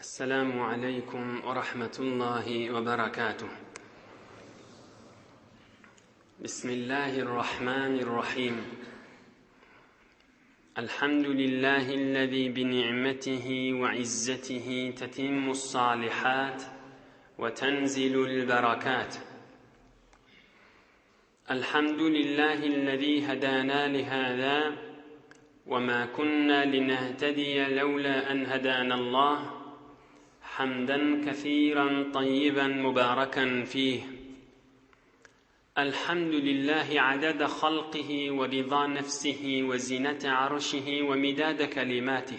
السلام عليكم ورحمة الله وبركاته بسم الله الرحمن الرحيم الحمد لله الذي بنعمته وعزته تتم الصالحات وتنزل البركات الحمد لله الذي هدانا لهذا وما كنا لنهتدي لولا أن هدانا الله حمدا كثيرا طيبا مباركا فيه الحمد لله عدد خلقه ورضا نفسه وزنة عرشه ومداد كلماته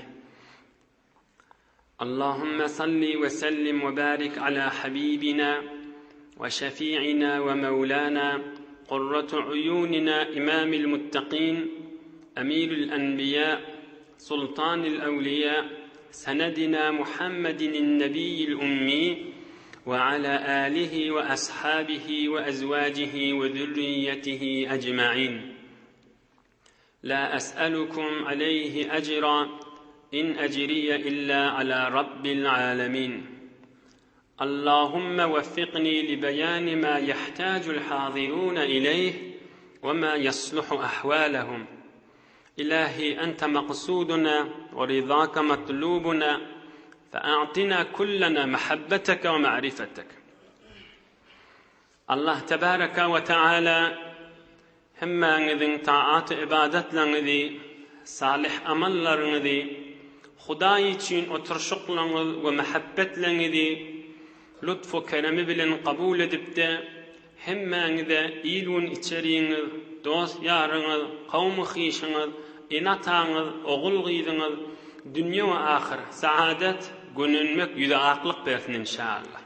اللهم صل وسلم وبارك على حبيبنا وشفيعنا ومولانا قرة عيوننا إمام المتقين أمير الأنبياء سلطان الأولياء سندنا محمد النبي الأمي وعلى آله وأصحابه وأزواجه وذريته أجمعين لا أسألكم عليه أجرا إن أجري إلا على رب العالمين اللهم وفقني لبيان ما يحتاج الحاضرون إليه وما يصلح أحوالهم إلهي أنت مقصودنا ورضاك مطلوبنا فأعطنا كلنا محبتك ومعرفتك Allah tebaraka we taala hemmäňiziň taat-u-ybadatlaryňyzy, salyh amallaryňyzy, Hudaý üçin oturyşyklaryňyz we mähebbetleňizi lutf-u keremi bilen kabul edipde, hemmäňize il-gün içeriňiz, dost-ýaryňyz, kowmy-hyşyňyz, ene-ataňyz, ogul-gyzyňyz dünýe we ahyr saadat, gönenmek, ýüze aklyk bersin inşaallah.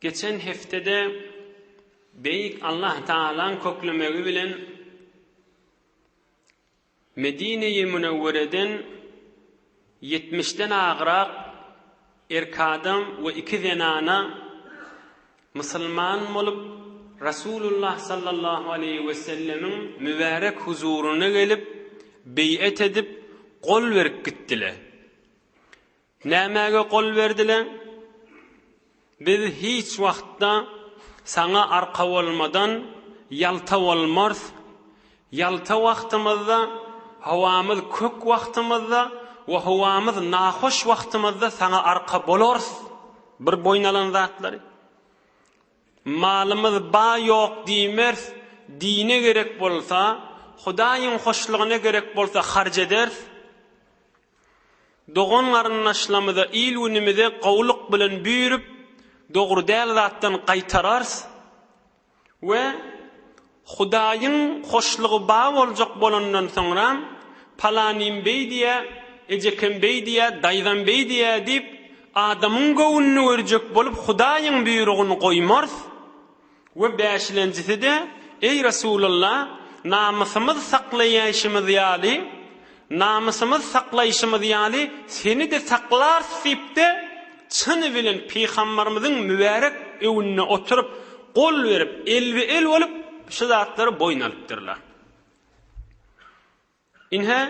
Geçen heftede Beýik Allah Tagalaň köklemegi bilen Medine-i Münewwereden ýetmişden agrak erk adam we iki zenana Musulman bolup, Rasulullah sallallahu aleýhi wesellemiň mübärek huzuryna gelip, beýet edip, gol berip gitdiler. Nämäge gol berdiler? Biz hiç wagtda saňa arka bolmadan ýalta bolmarys. Ýalta wagtymyzda, howamyz kök wagtymyzda we howamyz nahoş wagtymyzda saňa arka bolarys. Bir boýun alan zatlary. Malymyz ba ýok diýmeris, dine gerek bolsa, Hudaýyň hoşlugyna gerek bolsa harç ederis. Dogan-garyndaşlarymyza, il-günümize gowulyk bilen buýrup, dogry däl zatdan gaýtararys. We Hudaýyň hoşlugy ba boljak bolandan soňram, palanym beý diýýä, ejekem beý diýýä, daýzam beý diýýä diýip, adamyň göwnüni görjek bolup Hudaýyň buýrugyny goýmarys. We bäşilenjisi-de, Eý Resulallah, namysymyz saklaýaýşymyz ýaly, namysymyz saklaýşymyz ýaly, seni-de saklarys diýip-de, Çyny bilen Pygambarymyzyň mübärek öwünde oturyp, gol berip, elbe-el bolup, şu zatlary boýun alypdyrlar. Ine,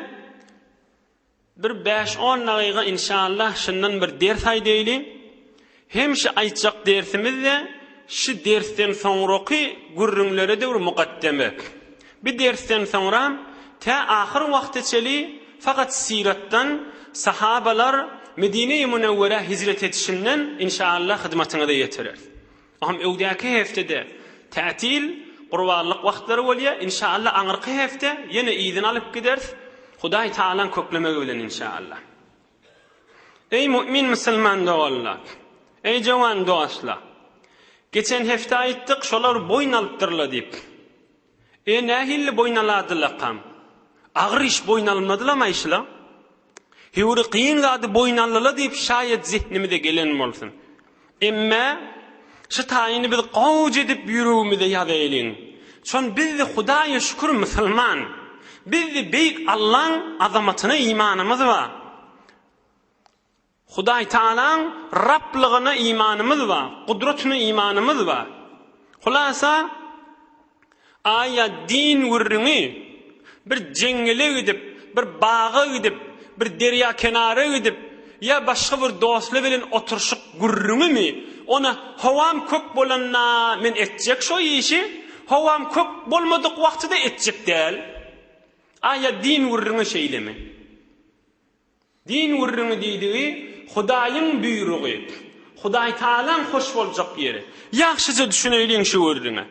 bir bäş-on dagyga inşallah şundan bir ders aýdaýly. Hem şu aýtjak dersimiz-de şu dersden soňraky gürrüňlere-de bir mukaddeme. Bir dersden soňram tä ahyr wagta çeli fakat syratdan sahabalar Medine-i Münewwerä hijret edişinden inşallah hyzmatyňyza ýetireris. Oňam öňdäki heftede tätil, gurbanlyk wagtlary bolýar. Inşallah aňyrky hefte ýene yzyny alyp gideris. Hudaý Tagalaň köklemegi bilen inşallah. Eý mu'min musulman doganlar! Eý jowan dostlar! Geçen hefte aýtdyk, şolar boýun alypdyrlar diýip. E nähilli boýun aladylakam? Agyr iş boýun almadylam-aý şular. Höwri kyn zady boýun aldylar diýip şaýat zehnimize gelen bolsun. Emme şu taýyny biz gowja edip ýüregimize ýazaýlyň. Şon biz-de Hudaýa şükür musulman. Biz-de beýik Allaň azamatyna imanymyz bar. Hudaý Tagalaň Rablygyna imanymyz bar, gudratyna imanymyz bar. Hulasa, Aýa din gürrüňi bir jeňňele gidip, bir baga gidip, bir derýa kenara gidip, ýa başga bir dostly bilen oturyşyk gürrüňimi? Ona howam kök bolanda men etjek şo işi, howam kök bolmadyk wagty-da etjek däl. Aýa din gürrüňi şeýlemi? Din gürrüňi diýdigi Hudaýyň buýrugy, Hudaýtagalaň hoş boljak ýeri. Ýagşyja düşüneýliň şu gürrüňe.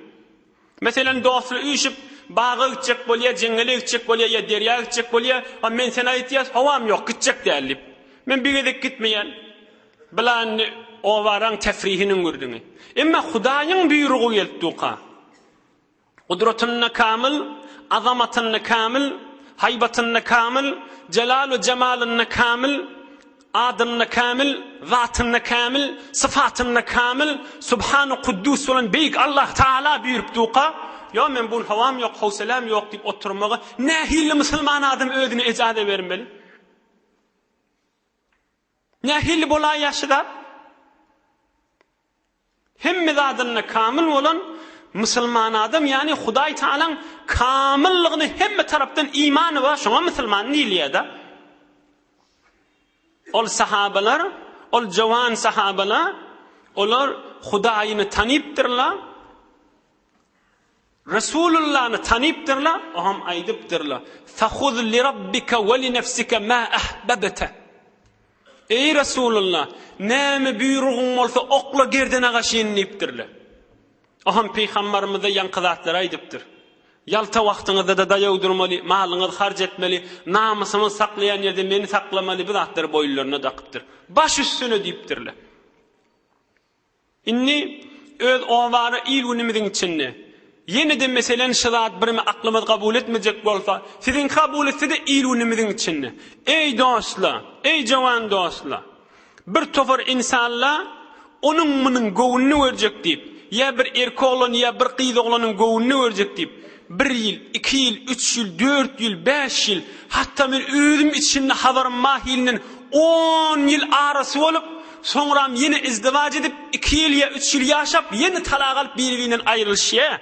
Meselem, dostlar üýşüp baga gitjek bolýar, jeňňele gitjek bolýar ýa derýa gitjek bolýar, a men sen aýtýas, howam ýok, gitjek däl diýip. Men bir gezek gitmeýän. Bula indi obaraň tefrihiniň gürrüňi. Emma Hudaýyň buýrugy gelip durka. Gudratynda kamyl, azamatynda kamyl, haýbatynda kamyl, jelal we jemalynda kamyl, adynda kamyl, zatynda kamyl, syfatynda kamyl, Subhanu Kuddus bolan beýik Allah Taala buýrup durka, Ýok, men bu gün howam ýok, howseläm ýok diýip oturmaga nähili musulman adam özüne ejaza bermeli? Nähili bolaýýar şu zat? Hemme zadynda kamyl bolan musulman adam, ýagny Hudaý Tagalaň kamyllygyny hemme tarapdan imany bar, şoňa musulman diýilýär-de. Ol sahabalar, ol jowan sahabalar, olar Hudaýyny tanypdyrlar, Resulullany tanypdyrlar, oňam aýdypdyrlar, Fahuz li rabbika we li nefsike ma ahbabte. Eý Resulullah, näme buýrugyň bolsa okla gerdene gaşyn diýipdirler. Oňam pygambarymyza ýaňky zatlary aýdypdyr. Ýalta wagtyňyzda-da daýaw durmaly, malyňyzy harç etmeli, namysyňyzy saklaýan ýerde meni saklamaly bu zatlary boýunlaryna dakypdyr. Baş üstüne diýipdirler. Indi öz obara il-günümiziň içinde, ýene-de meselen şu zat birimi aklymyz kabul etmejek bolsa, siziňki kabul etse-de il-günümiziň içinde. Eý dostlar, eý jowan dostlar! Bir topar ynsanlar onuň-munuň göwnüni görjek diýip, ýa bir erkek oglan ýa bir gyz oglanyň göwnüni görjek diýip, bir ýyl, iki ýyl, üç ýyl, dört ýyl, bäş ýyl, hatda men özüm içinde habarym bar hilinden on ýyl arasy bolup, Soňram ýene izdiwaç edip, iki ýyl ýa üç ýyl ýaşap, ýene talak alyp biri-birinden aýrylyşýar.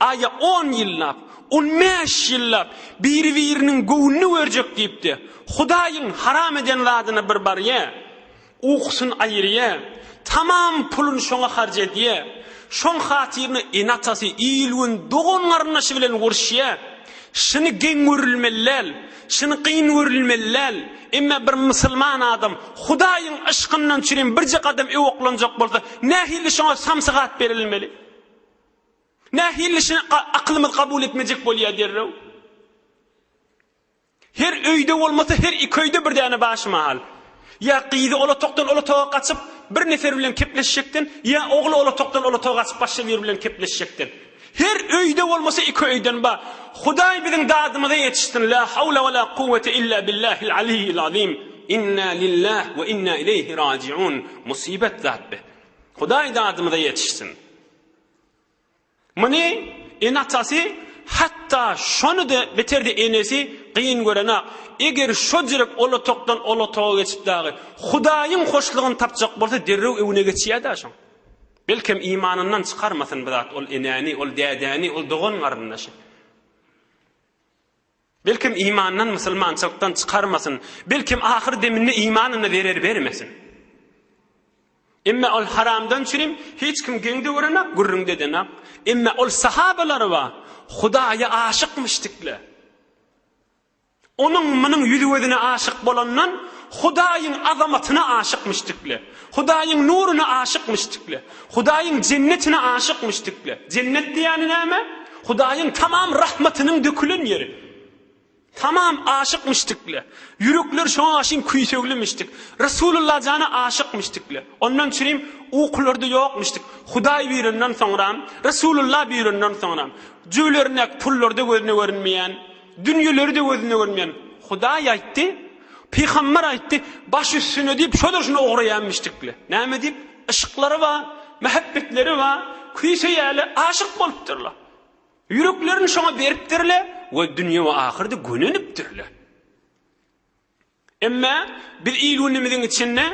Aýa on ýyllap, on bäş ýyllap biri-biriniň göwnüni görjek diýip-de, Hudaýyň haram eden zadyna bir barýar, ukusyny aýyrýar, tamam puluny şoňa harç edýär. Şoň hatyryna ene-atasy, il-gün, dogan-garyndaşy bilen uruşýar. Şuny geň görülmeli däl, şuny kyn görülmeli däl. Emma bir musulman adam Hudaýyň yşkyndan çürim birje gadam öe oklanjak bolsa, nähili şoňa samsyk at berilmeli? Nähili şuny akylymyz kabul etmejek bolýar derrew? Her öýde bolmasa her iki öýde bir däne bar şu mahal. Ýa gyzy ol otagdan ol otaga gaçyp bir nefer bilen kepleşjekden, ýa ogly ol otagdan ol otaga gaçyp başga biri bilen kepleşjekden. Her öýde bolmasa iki öýden bar. Hudaý biziň dadymyza ýetişsin. La hawla we la kuwwete illa billahil aliyyil azim. Inna lillah we inna ileyhi rajiun. Musybet zat be. Hudaý dadymyza ýetişsin. Muny ene-atasy, hatda şony-da beter-de enesi gyn görenak. Eger şo jürek ol otagdan ol otaga geçip dagy Hudaýyň hoşlugyny tapjak bolsa derrew öwüne geçýär-dä şoň. Belkem imanyndan çykarmasyn bu zat ol enäni, ol dädäni, ol dogan-garyndaşy. Belkem imandan, musulmançylykdan çykarmasyn. Belkem ahyr deminde imanyna zerer bermesin. Emma ol haramdan çürim hiç kim geňde görenak, gürrüňde edenak. Emma ol sahabalar bar, Hudaýa aşykmyşdikler. Onuň munuň ýüzi-gözüne aşyk bolandan Hudaýyň azamatyna aşykmyşdikler. Hudaýyň nuruna aşykmyşdikler. Hudaýyň jennetine aşykmyşdikler. Jennet diýýäni näme? Hudaýyň tamam rahmatynyň dökülen ýeri. Tamam aşykmyşdikle. Ýürekler şoňa aşyn küýseglimişdik. Resulullah jana aşykmyşdikle. Ondan çürim ukularda ýokmyşdyk. Hudaý buýrandan soňram, Resulullah buýrandan soňram, jübülerindäki pullarda gözüne görünmeýän, dünýeleri-de gözüne görünmeýän. Hudaý aýtdy, Pygamber aýtdy, baş üstüne diýip şo-da şuny ograýanmyşdikle. Näme diýip? Yşyklary bar, mähebbetleri bar, küýseýärler, aşyk bolupdyrlar. Ýüreklerini şoňa beripdirler we dünýe we ahyrda gönenipdirler. Emma biz il-günümiziň içinde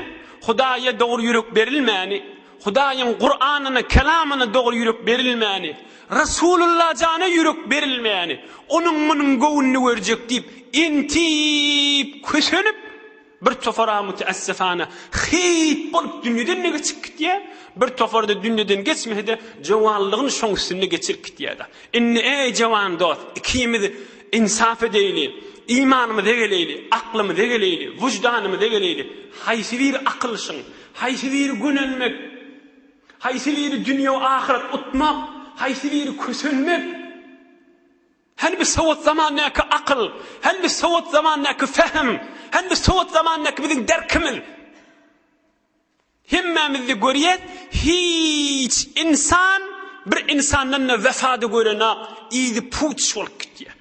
Hudaýa dogry ýürek berilmäni, Hudaýyň Kuranyna, kelamyna dogry ýürek berilmäni, Rasulullah jana ýürek berilmäni, onuň munuň göwnüni görjek diýip, entip, kösenip, Bir topara müteessefana hyýt bolup dünýeden-de geçip gitýär, bir topary-da dünýeden geçmese-de jowanlygyny şoň üstünde geçirip gitýär-de. Indi eý jowan dost, ikimiz ynsap edeýli, imanymyza geleýli, aklymyza geleýli, wyždanymyza geleýli, haýsy biri akyl şyň, haýsy biri gönenmek, haýsy biri dünýe-u-ahyret utmak, haýsy biri kösenmek? Hany biz sowet zamandaky akyl, hany biz sowet zamandaky fähm, hany biz sowet zamandaky biziň derkimiz. Hemmämizde görýäs, hiç insan bir insandan-da wefady görenak, yzy puç bolup gitýär.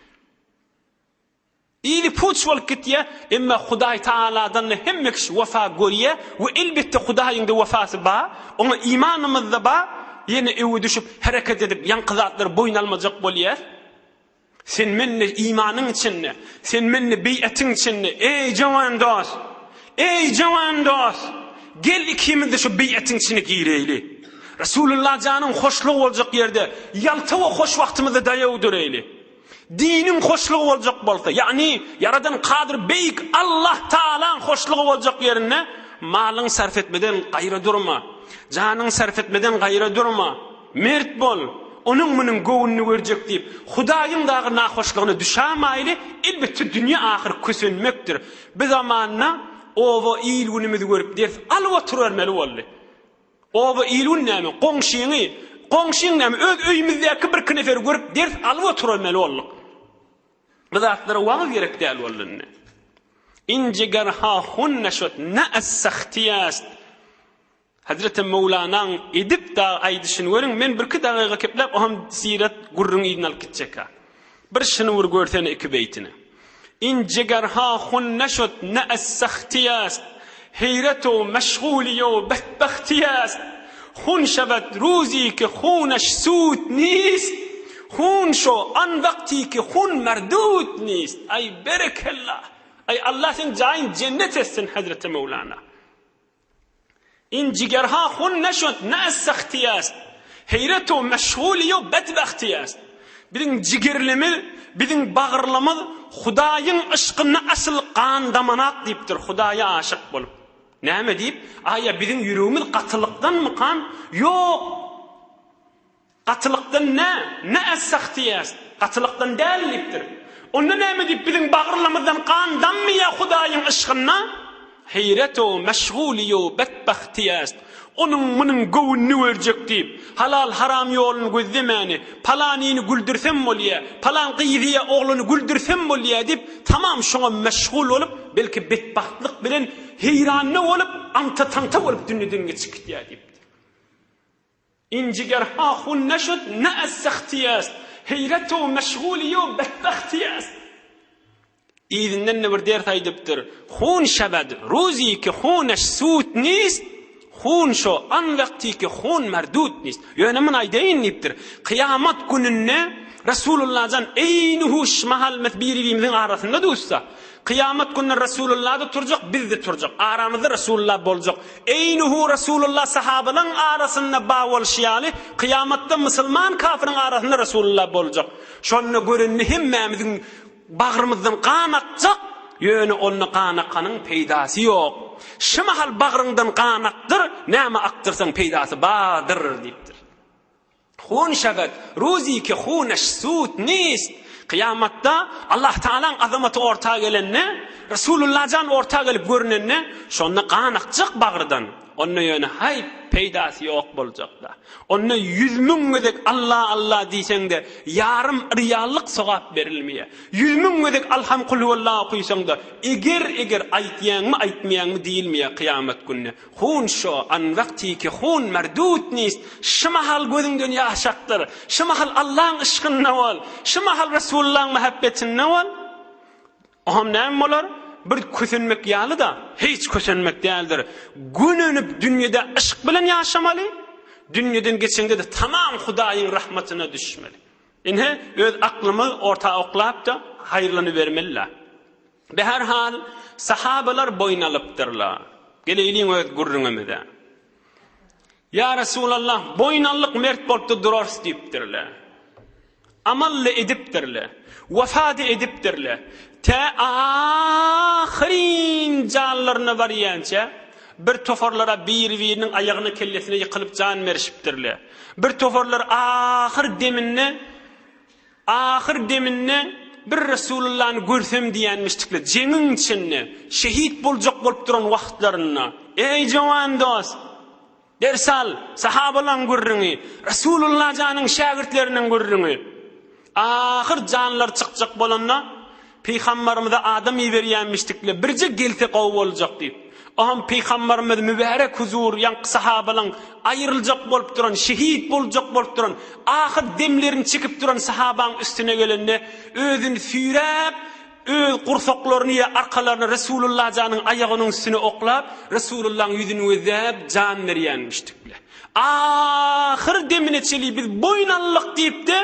Yzy puç bolup gitýär, emma Hudaý Tagaladan-da hemme kişi wefa görýär we elbetde Hudaýyň-da wefasy bar, oňa imanymyz-da bar, ýene öwe düşüp, hereket edip, ýaňky zatlary boýun almajak bolýar. Sen mende imanyň içinde, sen mende beýatyň içinde, eý jowan dost! Eý jowan dost! Gel ikimiz-de şu beýatyň içine gireýli. Resulullah janyň hoşlugy boljak ýerde, ýalta we hoş wagtymyzda daýaw dureýli. Diniň hoşlugy boljak bolsa, ýagny Ýaradan Kadyr Beýik Allah Tagalaň hoşlugy boljak ýerinde malyňy sarp etmeden gaýra durma. Janyňy sarp etmeden gaýra durma. Mert bol. Onuň-munuň göwnüni görjek diýip, Hudaýyň dagy nahoşlugyna düşämaýly, elbetde dünýe ahyr kösenmekdir. Bir zamanda oba il-günümizi görüp ders alyp oturybermeli boldy. Oba il-gün näme, goňşyňy, goňşyň näme, öz öýümizdäki birki neferi görüp ders alyp oturybermeli bolduk. Bu zatlara wagyz gerek däl boldy indi. In jigerha hun neşut ne es-sahtiýast. Hazreti Mewlanaň edip dagy aýdyşyny görüň, men birki dagyga kepläp, o hem sirat gürrüň yzyna alyp gitjek-ä. Bir şuny bir görsene iki beýtini. In jigerha hun neşut ne es-sahtiýast. Heýret-u meşguliýu betbahtiýast. Hun şewed ruzi ki huneş sud nist. Hun şo an wagti ki hun merdud nist. Aý berekella. Aý Allah seň jaýyň jennet etsin Hazreti Mewlana. In jigerha hun neşut ne es-sahtiýast. Heýret-u meşguliýu bedbahtiýast. Biziň jigerlimiz, biziň bagyrlymyz Hudaýyň yşkynda asyl gan damanak diýipdir, Hudaýa aşyk bolup. Näme diýip? Aýa biziň ýüregimiz gatylykdanmykan? Ýok! Gatylykdan nä, ne es-sahtiýast, gatylykdan däl diýipdir. Onda näme diýip biziň bagyrlarymyzdan gan dammaýar Hudaýyň yşgynda? Heýret-u, meşguliýu, betbahtiýast. Onuň munuň göwnüni görjek diýip, halal-haram ýoluny gözlemäni, palanyny güldürsem bolýa, palan gyzy ýa ogluny güldürsem bolýa diýip, tamam şoňa meşgul bolup, belki betbagtlyk bilen heýranda bolup, aňta-taňta bolup dünýeden geçip gidýär diýipdir. In jigerha hun neşud ne es-sahtiýast, heýret-u meşguliýu betbahtiýast. Yzyndan-da bir ders aýdypdyr, Hun şebed ruzi ki huneş sud nist, hun şo an wagti ki hun merdud nist. Ýöne muny aýdaýyn diýipdir, kyýamat gününde Resulullah jan eýni huş mahal mes biri-birimiziň arasynda duşsa, Kyýamat gününe Resulullah-da turjak, biz-de turjak. Aramyzda Resulullah boljak. Eýnuhu Resulullah sahabalaň arasynda ba bolşy ýaly, kyýamatda musulman kafiriň arasynda Resulullah boljak. Şonda görende hemmämiziň bagrymyzdan gan akjak, ýöne onda gan akanyň peýdasy ýok. Şu mahal bagryňdan gan akdyr, näme akdyrsaň peýdasy bardyr diýipdir. Hun şewed, ruzi ki huneş sud nist. Kyýamatda Allah Tagalaň azamaty orta gelende, Resulullah jan orta gelip görünende, şonda gan akjak bagrydan. Onda ýöne haýp, peýdasy ýok boljakda. Onda 100.000 gezek Allah Allah diýseň-de, ýarym ryýallyk sogap berilmeýär. 100.000 gezek Alham kulhuwallah okysaň-da, eger-eger aýtýaňmy, aýtmaýaňmy diýilmeýär kyýamat gününe. Hun şo, an wagty ki hun merdut nist, Şu mahal gözüňden ýaş akdyr, şu mahal Allaň yşkynda bol, şu mahal Resulullaň mähebbetinde bol. Oham näme bolar? Bir kösenmek ýaly-da, hiç kösenmek däldir. Gönenip dünýede yşk bilen ýaşamaly, dünýeden geçeňde-de tamam Hudaýyň rahmatyna düşmeli. Ine, öz aklymyz orta oklap-da, haýyrlanybermeli-la. Beherhal, sahabalar boýun alypdyrlar. Geleýliň öz gürrüňimize. Ýa Resulallah, boýun aldyk mert bolupdy durarys diýipdirler. Amal-da edipdirler. Wefa-da edipdirler. Tä ahyryn janlaryna barýança bir toparlara biri-biriniň aýagyna kellesine ýykylyp jan berişipdirler. Bir toparlar ahyr deminde Ahyr deminde bir Resulullany görsem diýenmişdikler. Jeňiň içinde, şehit boljak bolup duran wagtlarynda, Eý, jowan dost! Ders al, sahabalaň gürrüňi, Resululla janyň şägirtleriniň gürrüňi. Ahyr janlary çykjak bolanda, Pygambarymyza adam iberýänmişdikle, birje gelse gowy boljak diýip. Oňam Pygambarymyz mübärek huzur ýaňky sahabalaň aýryljak bolup duran, şehit boljak bolup duran, ahyr demlerini çekip duran sahabaň üstüne gelende, özüni süýräp, öz gursaklaryny ýa arkalaryny Resulullah janyň aýagynyň üstüne oklap, Resulullahyň ýüzüni gözläp jan berýänmişdikle. Ahyr demine çenli biz boýun aldyk diýip-de,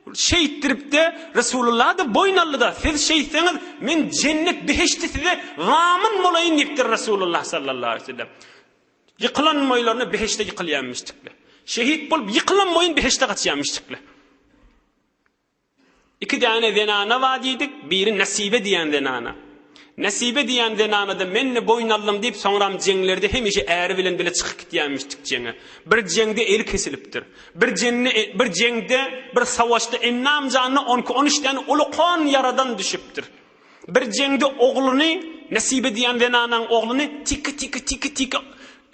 Şeýtdirip-de, Resulullah-da boýun aldy-da, siz şeýtseňiz, men jennet behişdi size zamyn bolaýyn diýipdir Resulullah sallallahu aleýhi we sellem. Ýykylan boýlaryna behişde ýykylýanmyşdykly. Şehit bolup ýykylan boýun behişde gaçýanmyşdykly. Iki däne zenana bar diýdik, biri Nesibe diýen zenana. Nesibe diýen zenana-da men-de boýun aldym diýip, soňram jeňlerde hemişe äri bilen bile çykyp gitýänmişdik jeňe. Bir jeňde eli kesilipdir. Bir jende, bir jeňde, bir savaşda ennam janyna onki on üç däne ulukan ýaradan düşüpdir. Bir jeňde ogluny, Nesibe diýen zenanaň ogluny tiki-tiki, tiki-tiki,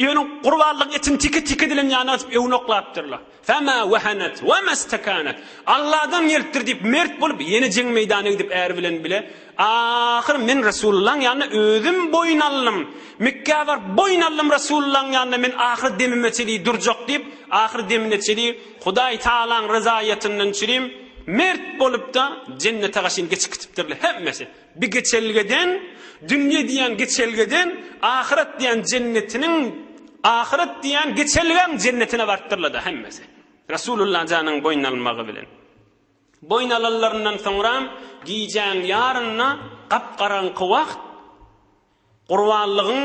ýöne gurbanlyk etini tiki-tiki edilen ýanyna atyp öwüne oklapdyrlar. Fema wehenet we mestekanet. Allahdan gelipdir diýip mert bolup ýene jeň meýdanyna gidip äri bilen bile ahyr men Resulullahyň ýanyna özüm boýun aldym. Mekgä baryp boýun aldym Resulullahyň ýanyna men ahyr demime çenli durjak diýip ahyr demine çenli Hudaý Tagalaň ryzaýatyndan çürim mert bolupda jennete gaşyn geçip gitipdirler hemmesi. Bir geçelgeden, dünýe diýen geçelgeden ahyret diýen jennetiniň, ahyret diýen geçelgäň jennetine barypdyrlar-da hemmesi. Resulullah janyň boýun almagy bilen. Boýun alanlaryndan soňram gijäň ýarynda gap-garaňky wagt Gurbanlygyň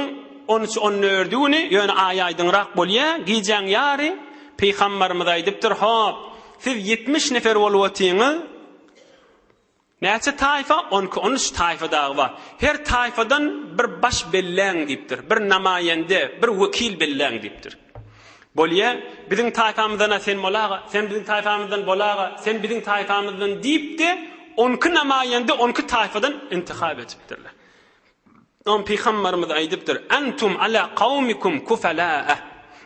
on üç, on dördi güni, ýöne aý aýdyňrak bolýar, gijäň ýary Pygambarymyz aýdypdyr, Hop, siz 70 nefer bolup otyňyz, Näçe taýfa? On iki, on üç taýfa dagy bar. Her taýfadan bir baş belläň diýipdir. Bir namaýende, bir wekil belläň diýipdir. Bolýa, biziň taýfamyzdan-a sen bolaga, sen biziň taýfamyzdan bolaga, sen biziň taýfamyzdan diýip-de, on iki namaýende on iki taýfadan intihap edipdirler. Oňa pygambarymyz aýdypdyr, Entum ala kawmikum kufalaa.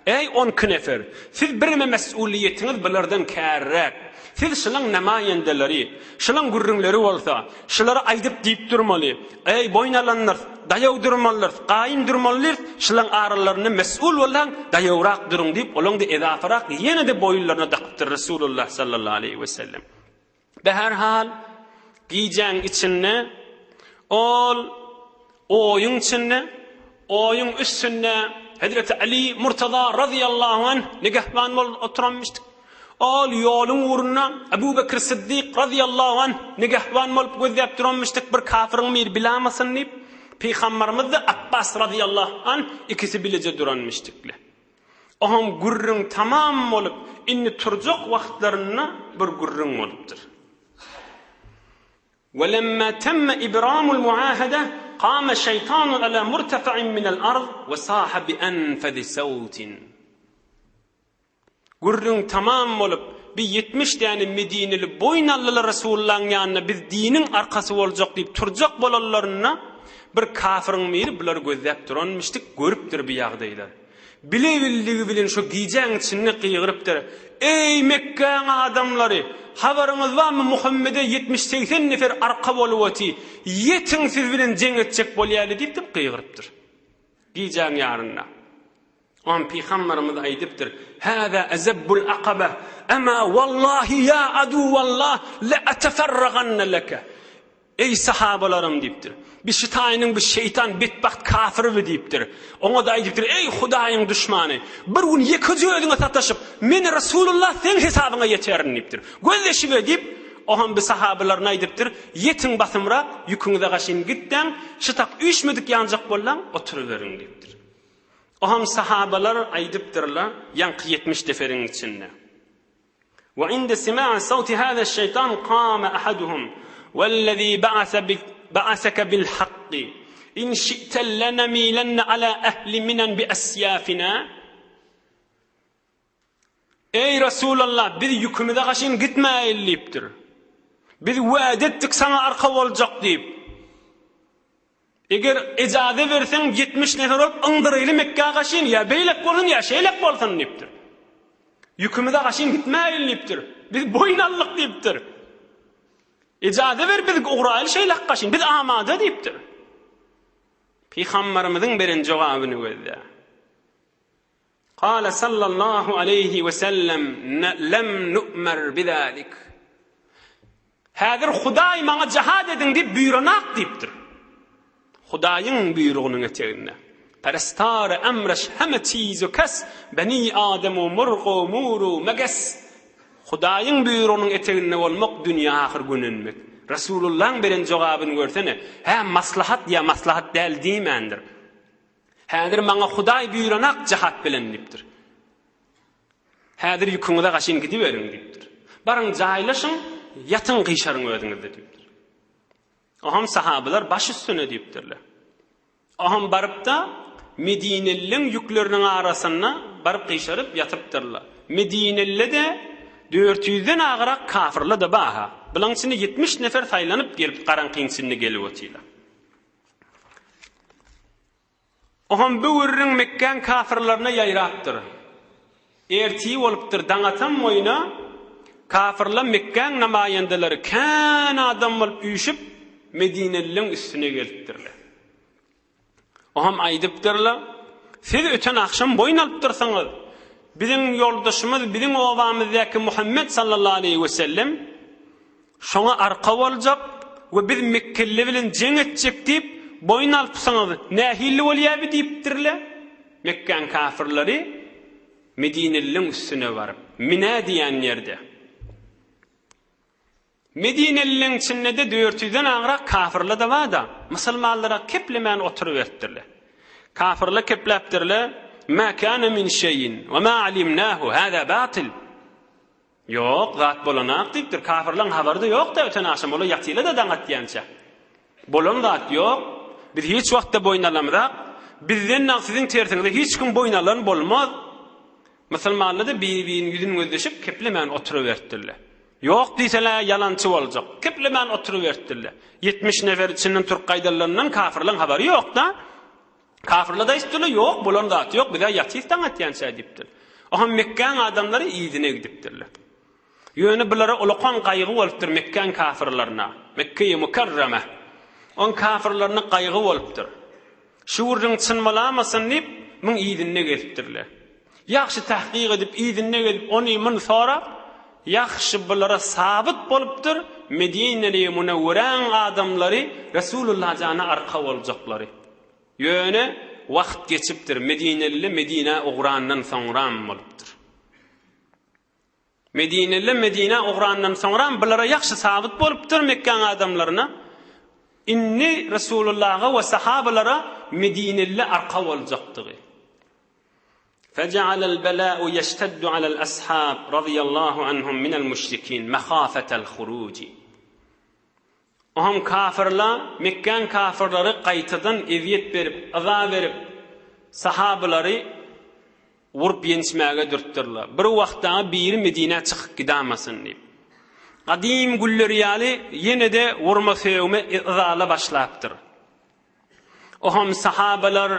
Eý, onki nefer! Siz bireme mes'uliýetiňiz bulardan kärräk. Siz şulaň namaýendeleri. Şulaň gürrüňleri bolsa, şulara aýdyp diýip durmaly. Eý, boýun alandyrys, daýaw durmalydyrys, gaýym durmalydyrys, şulaň aralarynda mes'ul bolsaň, daýawrak duruň diýip, olaň-da ezaparak ýene-de boýunlaryna dakypdyr Resulullah sallallahu aleýhi wesellem. Beherhal, gijäň içinde ol oýuň içinde, oýuň üstünde Hezreti Ali Murtaza razyýallahu anh nigehban bolup oturanmyşdyk. Ol ýoluň ugrunda Ebu Bekir Siddik razyýallahu anh nigehban bolup gözläp duranmyşdyk bir kafyryň biri bilamasyn diýip, Pygambarymyz-da Apbas razyýallahu anh ikisi bileje duranmyşdyklar. Oňam gürrüň tamam bolup, indi turjak wagtlarynda bir gürrüň bolupdyr. Welemma temme ibramul muahede kame şeýtanu ala murtefa'in minel ard we saha bi enfezi sawtin. Gürrüň tamam bolup, bir 70 däne medineli boýun aldylar Resulullahyň ýanyna biz diniň arkasy boljak diýip turjak bolanlarynda bir kafyryň biri bulary gözläp duranmyşdyk, görüpdir bu ýagdaýlary. Bile-bildigi bilen şo gijäň içinde gygyrypdyr, Eý, Mekgäň adamlary! Habaryňyz barmy, Muhammede 70-segsen nefer arka bolup oty, ýetiň siz bilen jeň etjek bolýaly diýip diýip gygyrypdyr. Gijäň ýarynda. Oňa pygamberimiz aýdypdyr, Hâzâ ezebbul akaba, emâ wallahi ýa aduwallah le eteferraganne leke. Eý, sahabalarym! diýipdir. Bi şytaýynyň bi şeýtan betbagt kafyr bi diýipdir. Oňa-da aýdypdyr, Eý, Hudaýyň duşmany! Bir gün ýekeje özüňe sataşyp, men Resulullah seň hesabyňa ýeterin diýipdir. Gözleşibe diýip, oňam bi sahabalaryna aýdypdyr, Ýetiň basymrak, ýüküňize gaşyn gitdäň, şytak üýşmedik ýanjak bollaň, oturyberiň diýipdir. Oham sahabalar aýdypdyrlar, ýaňky 70 neferiň içinde. Ve inde sima'i sawti hâzâ şeytan kâme ahaduhum vellezî ba'aseke bil hakki in şi'te lenemîlenne alâ ehli minen bi esyâfinâ Eý Resulallah biz ýükümize gaşyn gitmäýeli diýipdir. Biz wada etdik saňa arka boljak diýip. Eger ejaza berseň 70 nefer bolup yňdyraýly Mekgä gaşyn ýa beýlek bolsun ýa şeýlek bolsun diýipdir. Ýükümize gaşyn gitmäýeli diýipdir. Biz boýun aldyk diýipdir. Ejaza ber biz ugraýly şeýlek gaşyn biz amada diýipdir. Pygamberimiziň beren jogabyny gözle. Kale sallallahu aleýhi we sellem lem nu'mer bizalik. Häzir Hudaý maňa jihad ediň diýip buýranak diýipdir. Hudaýyň buýrugynyň eteginde. Perestare emreş heme çiz u kes beni adem u murg u mur u meges. Hudaýyň buýrugynyň eteginde bolmak dünýä ahyr gönenmek. Resulullahyň beren jogabyny görsene. Hä maslahat ýa maslahat däl diýmändir. Häzir maňa Hudaý buýranak jahat bilen diýipdir. Häzir ýüküňize gaşyn gidiberiň diýipdir. Baryň jaýlaşyň, ýatyň gyşaryň özüňizde diýipdir. Oham sahabalar baş üstüne diýipdirler. Oham barypda Medinelileň ýükleriniň arasynda baryp gyşaryp ýatypdyrlar. Medinelide 400-den agyrak kafyrlar-da bar-ha. Bulaň içinde 70 nefer saýlanyp gelip garaňkyň içinde gelip otyrlar. Oňam bu gürrüň Mekgäň kafyrlaryna ýaýrapdyr. Ertir bolupdyr, daň atan boýuna kafyrlar Mekgäň namaýandalary kän adam bolup üýşüp, medinelileň üstüne gelipdirler. Oňam aýdypdyrlar, Siz öten agşam boýun alypdyrsyňyz. Biziň ýoldaşymyz, biziň obamyzdaky Muhammet sallallahu aleýhi wesellem Şoňa arka boljak we biz mekgeli bilen jeň etjek diýip, boýun alypsyňyz, nähili bolýar bi diýipdirler. Mekgäň kafyrlary medinelileriň üstüne baryp, Minä diýen ýerde. Medinelileriň içinde-de dört ýüzden agrak kafyrlar-da bar-da, musulmanlara keplemän oturyberipdirler. Kafyrlar kepläpdirler, Mä kâne min şeýin we mä alimnâhu, hâzâ batyl. Ýok, zat bolanak diýipdir. Kafyrlaň habary-da ýok-da öten agşam, olar ýatylar-da daň atýança. Bolan zat ýok. Biz hiç wagtda boýun alamyzak. Bizden dagy siziň tersiňize hiç kim boýun alan bolmaz. Musulmanlar-da biri-biriniň ýüzüni gözleşip, keplemän oturyberipdirler. Ýok diýseler, ýalançy boljak. Keplemän oturyberipdirler. 70 nefer içinden turup gaýdanlaryndan kafyrlaň habary ýok-da. Kafyrlar-da aýdypdyrlar, Ýok, bolan zat ýok, biz-ä ýatyrys daň atýança diýipdir. Oňam Mekgäň adamlary yzyna gidipdirler. Ýöne bulara ulakan gaýgy bolupdyr Mekgäň kafyrlaryna, Mekgeýi Mükerreme. Oň kafyrlaryna gaýgy bolupdyr. Şu gürrüň çyn bolamasyn diýip, muň yzynda gezipdirler. Ýagşy tahkyk edip, yzynda gezip, ony-muny sorap, ýagşy bulara sabyt bolupdyr, Medineli Münewweräň adamlary Resulullah jana arka boljaklary. Ýöne wagt geçipdir, Medineli Medinä ugrandan soňram bolupdyr. Medineliler Medinä ugrandan soňram bulara ýagşy sabyt bolupdyr Mekgäň adamlaryna. Indi Resulullaha we sahabalara Medineliler arka boljakdygy. Fejealel belâ'u yeşteddu alel ashab radiyallahu anhum minel müşrikîn mehâfetel huruji. Oňam kafyrla, Mekgäň kafyrlary gaýtadan ezýet berip, yza berip, sahabalary urup ýençmäge dürtdürler. Bir wagt dagy biri Medinä çykyp gidamasyn diýip. Gadym günleri ýaly ýene-de urma-sögme yzala başlapdyr. Oňam sahabalar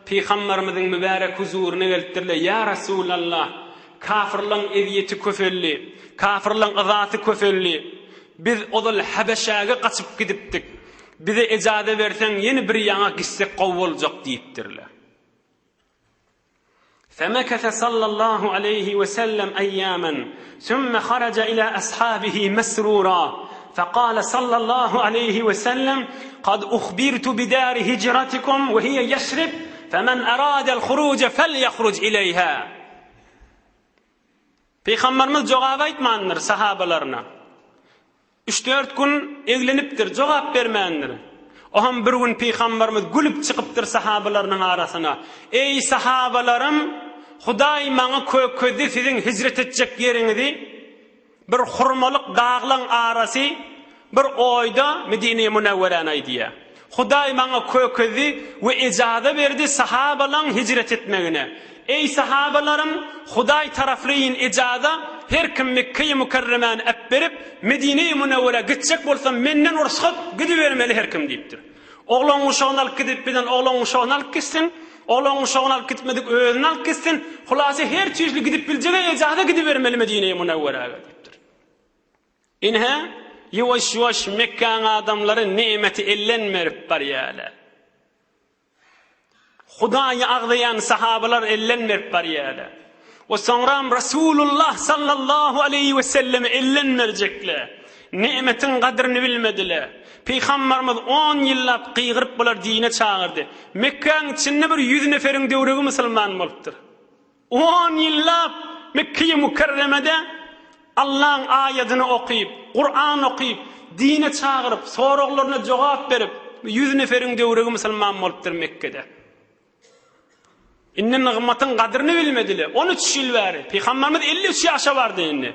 Pygamberimiziň mübärek huzuryna gelipdirler, Ýa Resulallah, kafyrlaň ezýeti köpeldi, kafyrlaň yzasy köpeldi. Biz ozal Habeşäge gaçyp gidipdik. Bize ejaza berseň, ýene bir ýaňa gitsek gowy boljak diýipdirler. Femekese sallallahu aleýhi we sellem eýýamen, sümme haraja ila ashabihi mesrura, fekale sallallahu aleýhi we sellem, Kad uhbirtu bidari hijratikum we hiýe Ýesrib, femen eradel huruje felýehruj ileýha. Pygamberimiz jogap aýtmandyr sahabalaryna. Üç-dört gün eglenipdir, jogap bermändir. Oham bir gün Pygamberimiz gülüp çykypdyr sahabalarynyň arasyna. Eý sahabalarym, Hudaý maňa kökezdi siziň hijret etjek ýeriňizi. Bir hurmalyk daglaň arasy bir oýda Medine-i Münewweräni aýdýar. Hudaý maňa kökezdi we ejaza berdi sahabalaň hijret etmegine. Eý sahabalarym, Hudaý taraflyýyn ejaza, her kim Mekge-i Mükerremäni äpberip, Medine-i Münewwerä gitjek bolsa menden rugsat gidibermeli her kim diýipdir. Oglan guşagyny alyp gidip bilen oglan guşagyny alyp gitsin, oglan guşagyny alyp gitmedik özüni alyp gitsin, hulasy her tüýsli gidip biljege ejaza gidibermeli Medine-i Münewweräge diýipdir. Ine, ýuwaş-ýuwaş Mekgäň adamlary nemeti elden berip barýarlar. Hudaýy agzaýan sahabalar elden berip barýarlar. We soňram Rasulullah sallallahu aleýhi we sellemi elden berjekler. Nemetiň gadryny bilmediler. Pygambarymyz on ýyllap gygyryp bular dine çagyrdy. Mekgäň içinde bir ýüz neferiň döwregi musulman bolupdyr. On ýyllap Mekgeýi Mükerremede Allaň aýadyny okyp, Kuran okyp, dine çagyryp, soraglaryna jogap berip, ýüz neferiň döwregi musulman bolupdyr Mekgede. Indi nygmatyň gadryny bilmediler. On üç ýyl bäri. Pygamberimiz 53 ýaşa bardy indi.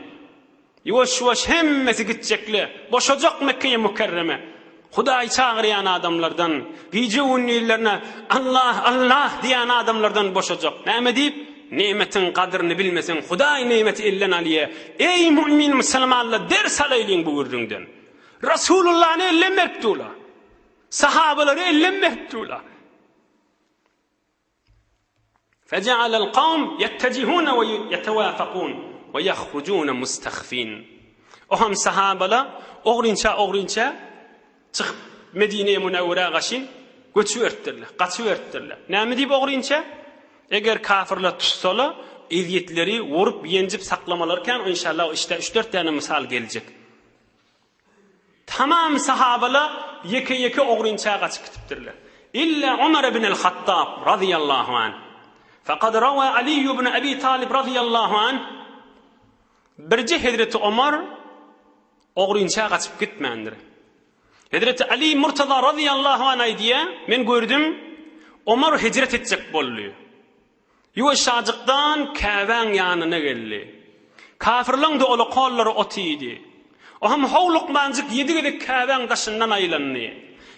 Ýuwaş-ýuwaş hemmesi gitjekle, boşajak Mekgeýi Mükerreme. Hudaýy çagyrýan adamlardan, gije-gündizlerine Allah, Allah diýýän adamlardan boşajak. Näme diýip? Nemetiň gadryny bilmeseň, Hudaý nemeti elden alýar. Eý, mümin musulmanlar, ders alaýlyň bu gürrüňden. Rasulullany elden beripdi olar. Sahabalary elden beripdi olar. Fejealel kawm ýettejihune we ýetewafakun we ýahrujune mustahfin. Oham sahabala ogrynça-ogrynça çykyp Medine-i Münewwerä gaşy göçüberipdirler, gaçyberipdirler. Näme diýip ogrynça? Eger kafirler tutsala, ezýetleri urup-ýenjip saklamalar kän, inşallah o işde üç-dört däne mysal geljek. Tamam sahabalar ýeke-ýeke ogrynça gaçyp gitipdirler. Illa Omar ibn al-Hattab razyýallahu anh. Faqad rawa Ali ibn Abi Talib razyýallahu anh birje Hezreti Omar ogrynça gaçyp gitmändir. Hezreti Ali Murtaza razyýallahu anh aýdýar, men gördüm, Omar hijret etjek boldy. Ýuwaşjajykdan Käbäň ýanyna geldi. Kafirleň-de ola kollary otydy. O hem howlukmanjyk ýedi gezek Käbäň daşyndan aýlandy.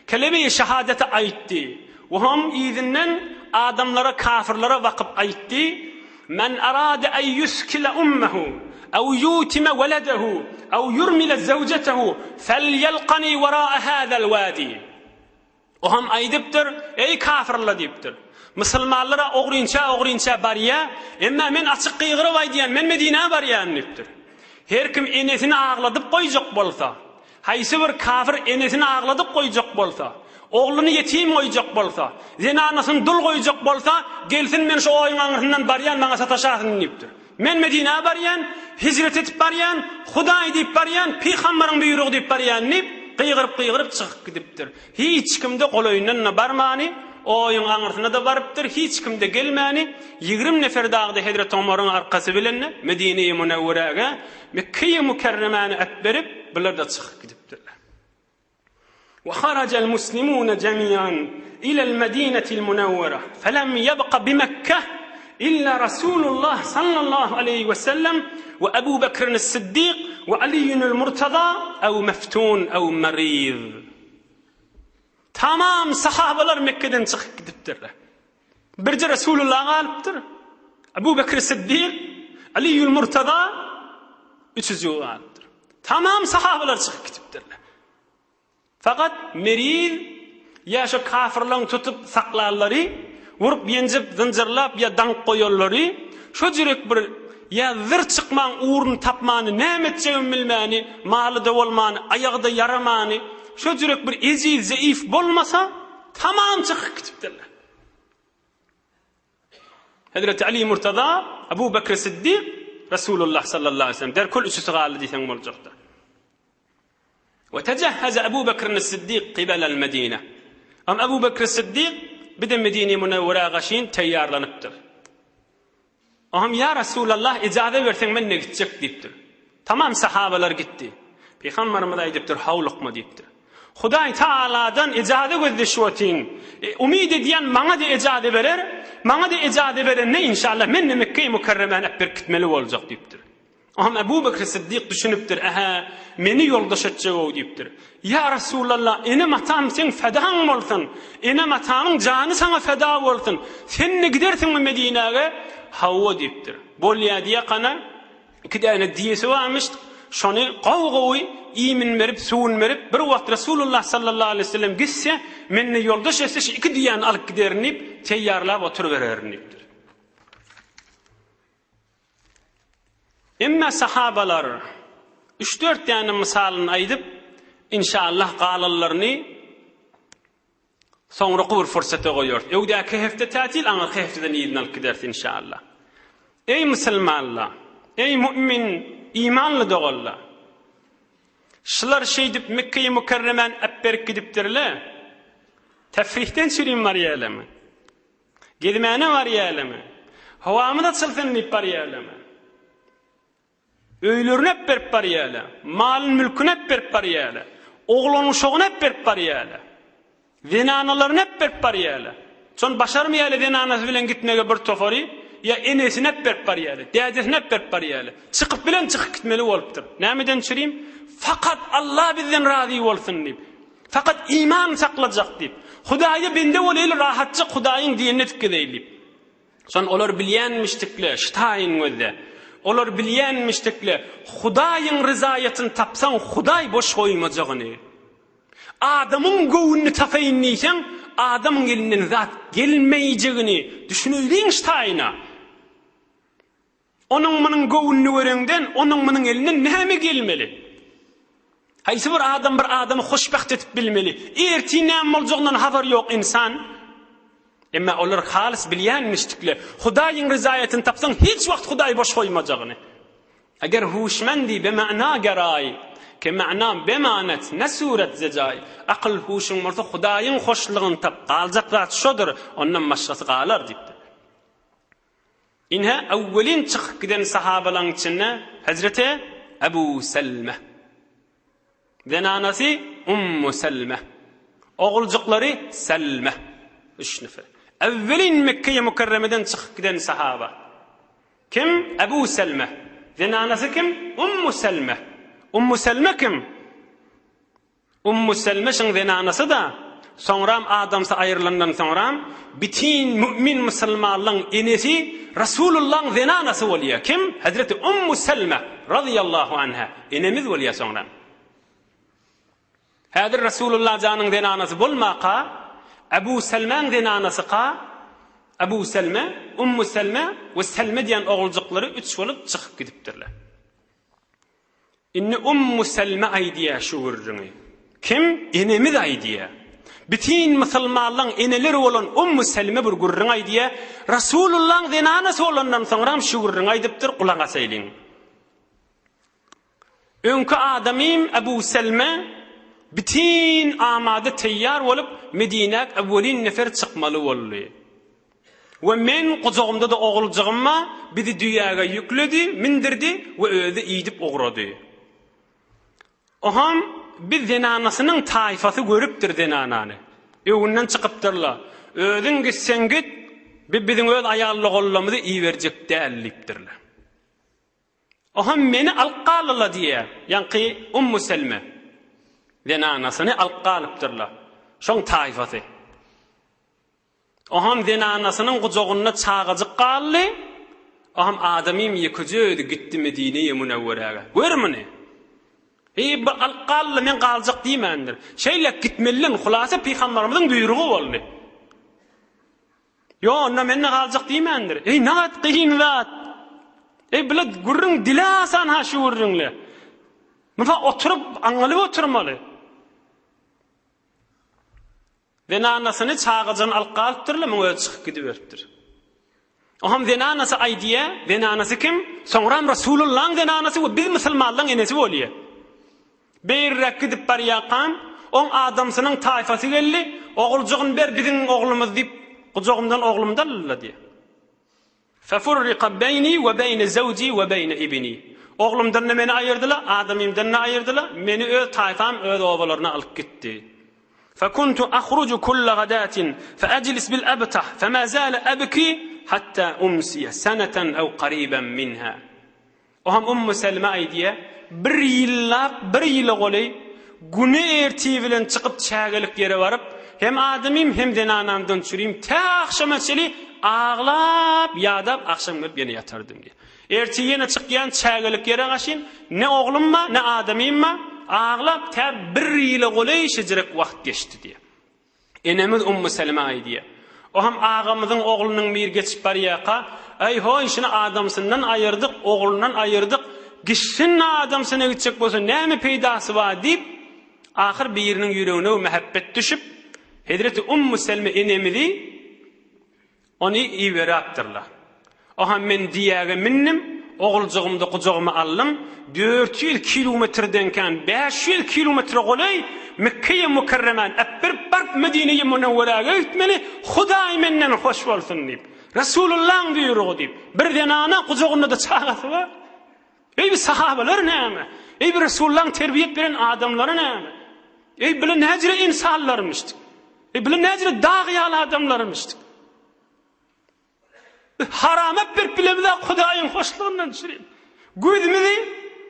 Keleme-i şehadeti aýtdy. O hem yzyndan adamlara, kafirlere bakyp aýtdy, Men arade en ýuskile ummehu, ew ýutime weledehu, ew ýurmile zewjetehu, felýelkani wera'a hazel wadi. O hem aýdypdyr, Eý, kafyrlar! diýipdir. Musulmanlar-a ogrynça-ogrynça barýa, emma men açyk gygyryp aýdýan, men Medinä barýan diýipdir. Her kim enesini agladyp goýjak bolsa, haýsy bir kafyr enesini agladyp goýjak bolsa, ogluny ýetim goýjak bolsa, zenanasyny dul goýjak bolsa, gelsin men şu oýuň aňyrsyndan barýan, maňa sataşasyn diýipdir. Men Medinä barýan, hijret edip barýan, Hudaý diýip barýan, pygambaryň buýrugy diýip barýan diýip, gygyryp-gygyryp çykyp gidipdir. Hiç kim-de golaýyndan-da barmany, oýuň aňyrsyna-da barypdyr, hiç kim-de gelmäni, 20 nefer dagy-da Hezreti Omaryň arkasy bilen-de Medine-i Münewweräge, Mekge-i Mükerremäni äpberip, bular-da çykyp gidipdirler. Ve haracel muslimune cemian ilel medinetil munevvere felem yebqa bi Mekke illa Rasulullah sallallahu aleyhi ve sellem ve Ebu Bekrin Siddik ve Aliyyunul Murtaza ev meftun ev meriz. Tamam sahabalar Mekke'den çykyp gidipdirler. Birje Resulullah galypdyr. Ebu Bekr Siddik, Aliyyul Murtaza üçüji galypdyr. Tamam sahabalar çykyp gidipdirler. Fakat meriz ýa şo kafirlaň tutup saklanlary, urup ýenjip zynjyrlap ýa daňyp goýanlary, şo jürek bir ýa zyr çykmaň ugruny tapmany, näme etjegini bilmäni, maly-da bolmany, aýagy-da ýaramany, şo jürek bir ejiz, zeýif bolmasa, tamam çykyp gidipdirler. Hezreti Ali Murtaza, Abu Bekr Siddik, Resulullah sallallahu aleyhi ve sellem derkul üçüsi galdy diýseň boljakdyr. We tejehheze Ebu Bekrin Siddik kibelel Medine. Am Ebu Bekr Siddik bir de Medine-i Münewwerä gaşyn teýýarlanypdyr. Oňam ýa Resulallah ijaza berseň men-de gitjek diýipdir. Tamam sahabalar gitdi. Pygamberimiz aýdypdyr howlukma diýipdir. Hudaý Tagaladan ejaza gözleşip otyryn. Umyt edýän maňa-da ejaza berer, maňa-da ejaza berende inşallah men-de Mekgeýi Mükerremäni äpberip gitmeli boljak diýipdir. Oňam Ebu Bekr Syddyk düşünipdir, Ähä, meni ýoldaş etjeg-ow diýipdir. Ýa Resulallah, enem-atam seň fedaň bolsun, enem-atamyň jany saňa feda bolsun, sen-de gidersiňmi Medinäge? Hawa diýipdir. Bolýa diýekana, Iki däne diýesi barmyş, şony gowy-gowy iýmin berip, suwun berip, bir wagt Resulullah sallallahu aleýhi we sellem gitse, mende ýoldaş etse, şu iki düýäni alyp giderin diýip, teýýarlap oturybererin diýipdir. Emma sahabalar üç-dört däne mysalyny aýdyp, inşallah galanlaryny Soňraky bir fursata goýarys. Öňdäki hepde tätil, aňyrky hepdeden yzyny alyp gideris inşallah. Eý musulmanlar! Eý mu'min, imanly doganlar! Şular şeýdip Mekgeýi Mükerremäni äpberip gidipdirler. Tefrihden çürim barýarlarmy? Gezmäne barýarlarmy? Howamyz açylsyn diýip barýarlarmy? Öýlerini äpberip barýarlar, malyn-mülküni äpberip barýarlar, oglan-uşagyny äpberip barýarlar, zenanalaryny äpberip barýarlar. Şony başarmaýarlar zenanasy bilen gitmege bir topary, ýa enesini äpberip barýarlar, dädesini äpberip barýarlar. Çykyp bilen çykyp gitmeli bolupdyr. Nämeden çürim? Fakat Allah bizden razy bolsun diýip. Fakat iman saklajak diýip. Hudaýa bende bolaýly rahatjyk Hudaýyň diýenini edip gezeýli diýip. Şon olar bilýänmişdikle, ştaýyn gözde. Olar bilýänmişdikle, Hudaýyň ryzaýatyny tapsaň, Hudaý boş goýmajagyny. Adamyň göwnüni tapaýyn diýseň, adamyň elinden zat gelmeýjegini düşüneýliň ştaýyna. Onuň-munuň göwnüni göreňden, onuň-munuň elinden näme gelmeli? Haýsy bir adam bir adamy hoşbagt edip bilmeli? Ertir näme boljagyndan habary ýok ynsan. Emma olar halys bilýänmişdikle, Hudaýyň ryzaýatyny tapsaň, hiç wagt Hudaý boş goýmajagyny. Eger huşmendi be mana geraý, ke mana bemanet ne suret zejaý. Akyl-huşuň bolsa Hudaýyň hoşlugyny tap, galjak zat şodur, ondan başgasy galar diýipdir. Ine, öwwelin çykyp giden sahabalaryň içinde hezreti Ebu Selme. Zenanasy Ummu Selme. Oguljyklary Selme. Üç nefer. Öwwelin Mekge-i Mükerremeden çykyp giden sahaba. Kim? Ebu Selme. Zenanasy kim? Ummu Selme. Ummu Selme kim? Ummu Selme şyň zenanasy-da, soňram adamsy aýrylandan soňram bitin mümin musulmanlaň enesi Rasulullaň zenanasy bolýar. Kim? Hezreti Ummu Selme razyýallahu anha enemiz bolýar soňram. Häzir Rasulullah janyň zenanasy bolmaka, Ebu Selmäň zenanasyka, Ebu Selme, Ummu Selme we Selme diýen oguljyklary üç bolup çykyp gidipdirler. Indi Ummu Selme aýdýar şu gürrüňi. Kim? Enemiz aýdýar. Bütin musulmanlaň eneleri bolan Ummu Selme bir gürrüň aýdýar. Rasulullaň zenanasy bolandan soňram şu gürrüňi aýdypdyr, gulak asaýlyň. Öňki adamym Ebu Selme bütin amada teýýar bolup Medinäk öwwelin nefer çykmaly boldy. We men gujagymda-da oguljygym bar, bizi düýäge ýükledi, mindirdi we özi iýdip ugrady. Oham biz zenanasynyň taýfasy görüpdir zenanany. Öňünden çykypdyrlar. Özüň gitseň git, bi biziň öz aýal-ogullarymyzy iberjek däl diýipdirler. Oham meni alyp galdylar diýýär. Ýaňky Ummu Selme zenanasyny alyp galypdyrlar. Şoň taýfasy. Oham zenanasynyň gujagynda çagajyk galdy. Oham adamym ýekeje özi gitdi Medineýi Münewweräge. Gör muny! Eý, bir alyp galdy, men galjak diýmändir. Şeýle gitmelidiň, hulasa pygambarymyzyň buýrugy boldy. Ýo, onda men-de galjak diýmändir. Eý, nagat kyn zat! Eý, bile gürrüň dile asan ha şu gürrüňle. Muňa oturyp, aňalyp oturmaly. Zenanasyny çagajygyny alyp galypdyrlar, muň özi çykyp gidiberipdir. Oham zenanasy aýdýa, zenanasy kim? Soňram Rasulullaň zenanasy we biz musulmanlaň enesi bolýa. Beýrräk gidip barýarkam, oň adamsynyň taýfasy geldi, oguljygyny ber biziň oglumyz diýip, gujagymdan oglumy da aldylar diýýä. Fefurrika beýni we beýne zewji we beýne ibni. Oglumdan-da meni aýyrdylar, adamymdan-da aýyrdylar, meni öz taýfam öz obalaryna alyp gitdi. Fekuntu ahruju kulla gadatin feejlis bil ebtah fema zale ebki hatta umsiye seneten ew qariben minha. O hem Ummu Selme aýdýar, Bir ýyllap, bir ýyla golaý güni ertir bilen çykyp çägelik ýere baryp, hem adamym, hem zenanamdan çürim, tä agşama çeli aglap, ýadap, agşam gelip ýene ýatardym diýýär. Ertir ýene çykýan çägelik ýere gaşyn, ne oglum bar, ne adamym bar, aglap tä bir ýyla golaý şejirek wagt geçdi diýýär. Enemiz Ummu Seleme aýdýar. O hem agamyzyň oglunyň biri geçip barýarka, Eý, hoý, şuny adamsyndan aýyrdyk, oglundan aýyrdyk, gitsin-de adamsyna gitjek bolsa näme peýdasy bar diýip, ahyr biriniň ýüregine mähebbet düşüp, Hezreti Ummu Selme enemizi Ony iberapdyrlar. Oha men diýäge mindim, oguljygymda gujagyma aldym, 400 kilometrden kän, 500 kilometre golaý Mekgeýe Mükerremäni äpberip baryp Medineýe Münewweräge gitmeli, Hudaý menden hoş bolsun diýip. Resulullaň buýrugy diýip. Bir zenana gujagynda-da çagasy bar. Eý bi sahabalar näme? Eý bi Resulullaň terbiýet beren adamlary näme? Eý bile näjire insanlarmyşdyk? Eý bile näjire dag ýaly adamlarmyşdyk? Harama berip bilemizok Hudaýyň hoşlugyndan düşürip. Gözümizi,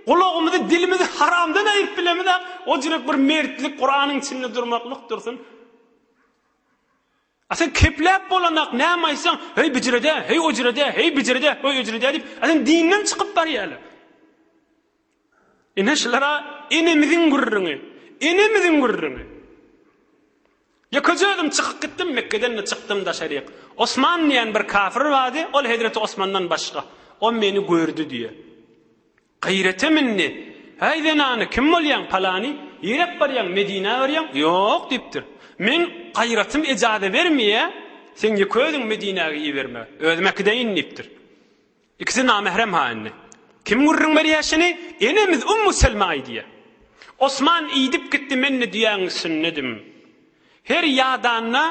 gulagymyzy, dilimizi haramdan aýyryp bilemizok. O jürek bir mertlik Kuranyň içinde durmaklyk dursun. A sen kepläp bolanak näme aýtsaň, heý bijirede, heý ojirede, heý bijirede, heý ojirede diýip, a sen dinden çykyp barýarlar. Ine şulara enemiziň gürrüňi, enemiziň gürrüňi. Ýekeje özüm çykyp gitdim, Mekgeden-de çykdym daşaryk. Osman diýen bir kafir bardy, ol hezreti Osmandan başga. O meni gördi diýe. Gaýrata mindi. Häý zenany, kim bolýaň, palany? Niräk barýaň, Medinä barýaň? Ýok, diýipdir. Meň gaýratym ejaza bermeýä, seň ýeke özüň Medinäge iberme. Özüm äkideýin, diýipdir. Ikisi namährem ha indi. Kim gürrüň berýä şuny? Enemiz Ummu Selme aýdýa. Osman iýdip gitdi, men-de düýäň üstündedim. Her ýadanda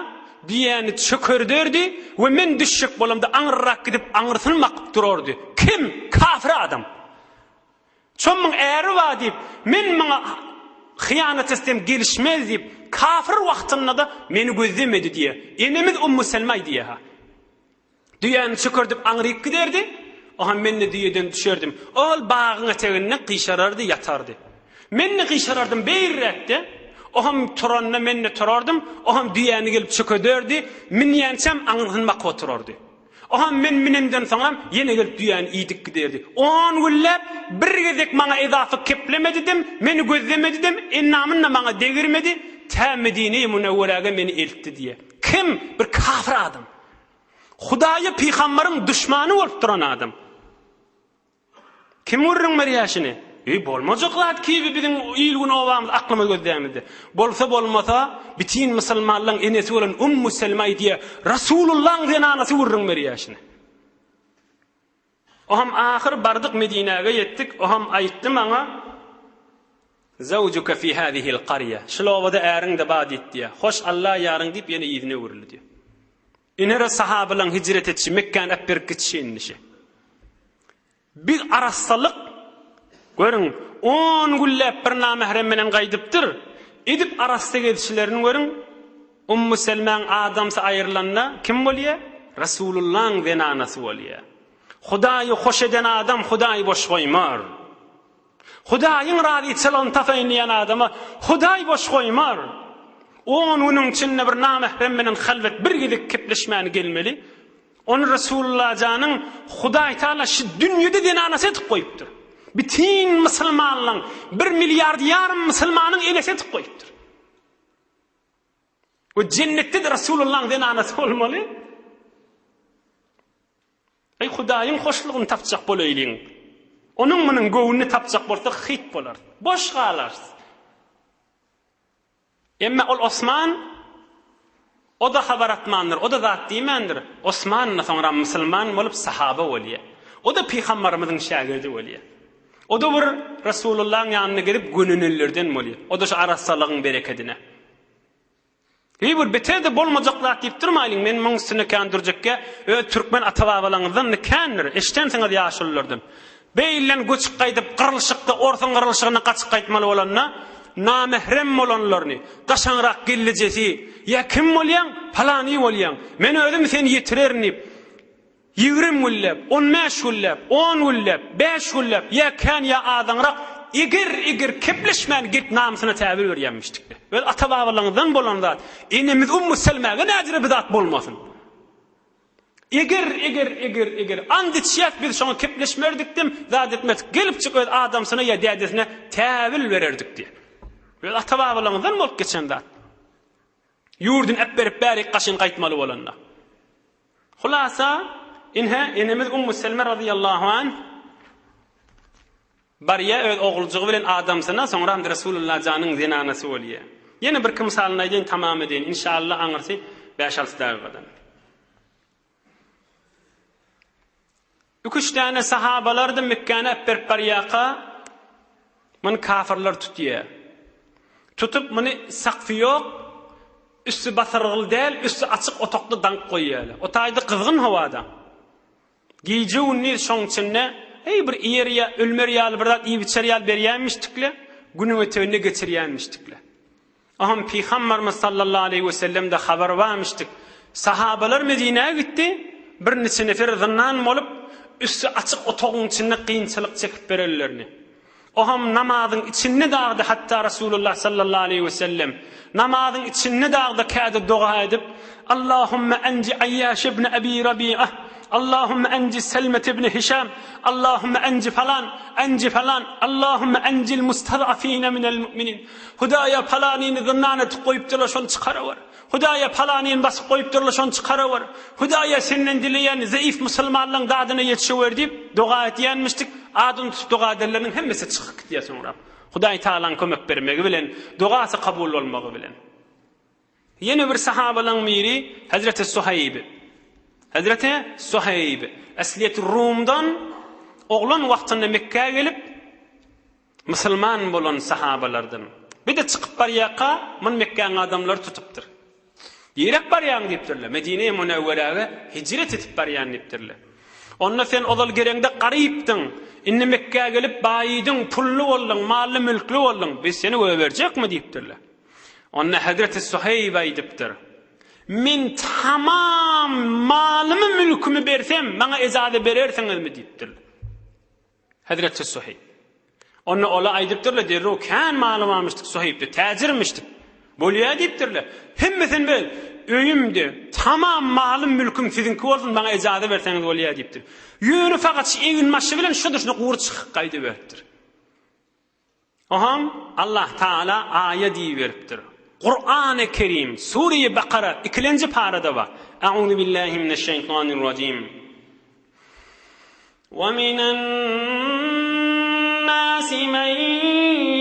düýäni çökerderdi we men düşjek bolamda aňyrrak gidip aňyrsyny bakyp durardy. Kim? Kafir adam. Çommuň äri bar diýip, men muňa hyýanat etsem gelişmez diýip, kafir wagtynda-da meni gözlemedi diýýär. Enemiz Ummu Selme aýdýar-ha. Düýäni çökerdip aňryk giderdi, oňa men-de düýeden düşerdim. Ol bagyň eteginde gyşarardy, ýatardy. Men-de gyşarardym beýriräkde, oňam turanda men-de turardym, oňam düýäni gelip çökederdi, münýänçäm aňrysyny bakyp oturardy. Oňam men münemden soňam ýene gelip düýäni iýdik giderdi. On günläp bir gezek maňa ezafa keplemedidem, meni gözlemedidem, endamyny-da maňa degirmedi, tä Medine-i Münewweräge meni eltdi diýýär. Kim? Bir kafir adam. Hudaýa pygambaryň duşmany bolup duran adam. Kim gürrüň berýär şuny? Eý, bolmajak zat kibi biziň il-gün obamyz aklymyz gözleýänimizde. Bolsa bolmasa, bitin musulmanlaryň enesi bolan Ummu Selme aýdýar, Rasulullaň zenanasy gürrüň berýär şuny. Oham ahyr bardyk Medinäge ýetdik, oham aýtdy maňa, Zawjuka fi hazihil qarýa, şul obada äriň-de bar diýip diýýär. Hoş Alla ýaryň diýip ýene yzyna öwrüldi diýýär. Inere sahabalaň hijret etişi, Mekgäni äpberip gitişi indi şi. Bir arassalyk, görüň, on günläp bir namährem bilen gaýdypdyr. Edip arassa gezişlerini görüň. Ummu Selmäň adamsy aýrylanda kim bolýar? Resulullaň zenanasy bolýar. Hudaýy hoş eden adam Hudaýy boş goýmar. Hudaýyň razyçylygyny tapaýyn diýen adama Hudaý boş goýmar. On günüň içinde bir namährem bilen halwet bir gezek kepleşmäni gelmeli. Ony Resulullah janyň Hudaý Taala şu dünýede zenanasy edip goýupdyr. Bütin musulmanlaryň bir milliard ýarym musulmanyň enesi edip goýupdyr. We jennetde-de Resulullahyň zenanasy bolmaly. Eý Hudaýyň hoşlugyny tapjak bolaýlyň. Onuň munuň göwnüni tapjak bolsak hyt bolarys. Boş galarys. Emma ol Osman o-da habar atmandyr, o-da zat diýmändir. Osman-da soňra musulman bolup sahaba bolýar. O-da pygambarymyzyň şägirdi bolýar. O-da bir Resulullahyň ýanyna gelip gönenenlerden bolýar. O-da şu arassalygyň berekedine. Heý bir beter-de bolmajak zat diýip durmaýlyň, men muň üstünde kän durjakgä, öz türkmen ata-babalaňyzdan-da kändir, eşdensiňiz ýaşululardan. Beýlden göçüp gaýdyp, gyrlyşykda, orsuň gyrlyşygynda gaçyp gaýtmaly bolanda, namährem bolanlaryny, daşaňrak gellijesi, Ýa kim bolýaň? Palany bolýaň. Men özüm seni ýetirerin diýip, 20 günläp, on bäş günläp, on günläp, bäş günläp, ýa kän, ýa azaňrak, eger-eger kepleşmän gelip namysyna täbir berýänmişdik-le. Öz ata-babalaryňyzdan bolan zat. Enemiz Ummu Selmäge näjire bir zat bolmasyn. Eger, eger, eger, eger, and içýäs biz şoňa kepleşmerdikdem, zat etmezdik, gelipjik öz adamsyna ýa dädesine täwil bererdik diýip. Öz ata-babalaryňyzdan bolup geçen zat. Ýurduny äpberip bärik gaşyn gaýtmaly bolanda. Hulasa, inhe, enemiz Ummu Selme razyýallahu anh barýa öz oguljygy bilen adamsyna, soňram Resulullah janyň zenanasy bolýa. Ýene birki mysalyny aýdaýyn, tamam edeýin. Inşallah aňyrsy bäş-alty dagygadan. Iki-üç däne sahabalar-da Mekgäni äpberip barýarka, muny kafyrlar tutýar. Tutup, muny sakfy ýok, üsti basyrgyly däl, üsti açyk otagda daňyp goýýarlar. O taýda gyzgyn howada. Gije-gündiz şoň içinde, heý, bir iýer ýa ölmer ýaly bir zat iýip-içer ýaly berýänmişdikle, günüň eteginde geçirýänmişdikle. Oňam Pygambarymyz sallallahu aleýhi wesellemde habar barmyşdyk. Sahabalar Medinä gitdi, bir niçe nefer zyndan bolup, üsti açyk otagyň içinde kynçylyk çekip berenlerini. Oňam namazyň içinde dagdy hatda Rasulullah sallallahu aleýhi wesellem namazyň içinde dagda käde doga edip, Allahümme enji Aýýaş ibn Ebi Rabi'a, Allahümme enji Selmet ibn Hişam, Allahümme enji falan, enji falan, Allahümme enjil mustazafine minel mu'minin. Hudaýa palanyny zyndan edip goýupdyrlar şony çykarawer. Hudaýa palanyny basyp goýupdyrlar şony çykarawer. Hudaýa senden dileýän zeýif musulmanlaň dadyna ýetişewer diýip doga etýänmişdik. Adyny tutup doga edenleriniň hemmesi çykyp gitýär soňra. Hudaý Tagalaň kömek bermegi bilen, dogasy kabul bolmagy bilen. Ýene bir sahabalaň biri Hezreti Suhaýb. Hezreti Suhaýb esliýeti Rumdan oglan wagtynda Mekgä gelip Musulman bolan sahabalardan. Bir-de çykyp barýarka, muny Mekgäň adamlary tutupdyr. Niräk barýaň diýipdirler. Medine-i Münewweräge hijret edip barýan diýipdirler. Onda sen ozal geleňde garypdyň. Indi Mekgä gelip baýydyň, pully bolduň, mally-mülkli bolduň. Biz seni goýberjekmi diýipdirler. Onda hezreti Suheýb aýdypdyr. Men tamam malymy-mülkümi bersem, maňa ejaza berersiňizmi diýipdirler. Hezreti Suheýb. Onda ola aýdypdyrlar, derrew kän maly barmyşdyk Suheýbde, täjirmişdik. Bolýa diýipdirler. Hemmesini ber, öýüm-de, tamam malym-mülküm siziňki bolsun, maňa ejaza berseňiz bolýa diýipdir. Ýöne fakat şu eginbaşy bilen şu durşuna gury çykyp gaýdyberipdir. Oňam Allah Taala aýat iberipdir. Kurany Kerim, Sure-i Bakara ikilenji parada bar. A'uzu billahi mineşşeýtanirrajim. Wa minen nasi men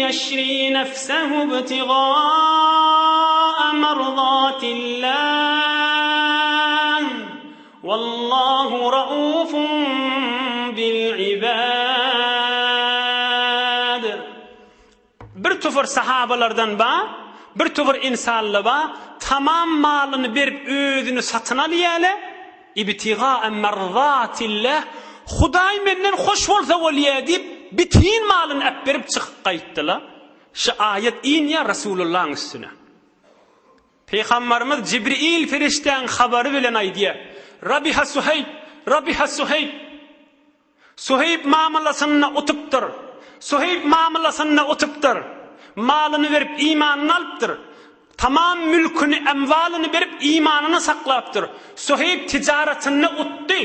yeşri nefsehu ibtigaa merzatillah. Wallahu raufun bil ibad. Bir topar sahabalardan ba, bir topar insanlar ba, tamam malyny berip özüni satyn alýarlar, ibtigaa merzatillah, Hudaý menden hoş bolsa bolýar diýip, bitin malyny äpberip çykyp gaýtdylar. Şu aýat inýär Resulullahyň üstüne. Pygambarymyz Jibril perişdäň habary bilen aýdýar, Rabiha Suheýb, Rabiha Suheýb! Suheýb mamylasynda utupdyr. Suheýb mamylasynda utupdyr. Malyny berip imanyny alypdyr. Tamam mülküni, emwalyny berip imanyny saklapdyr. Suheýb tijaratynda utdy.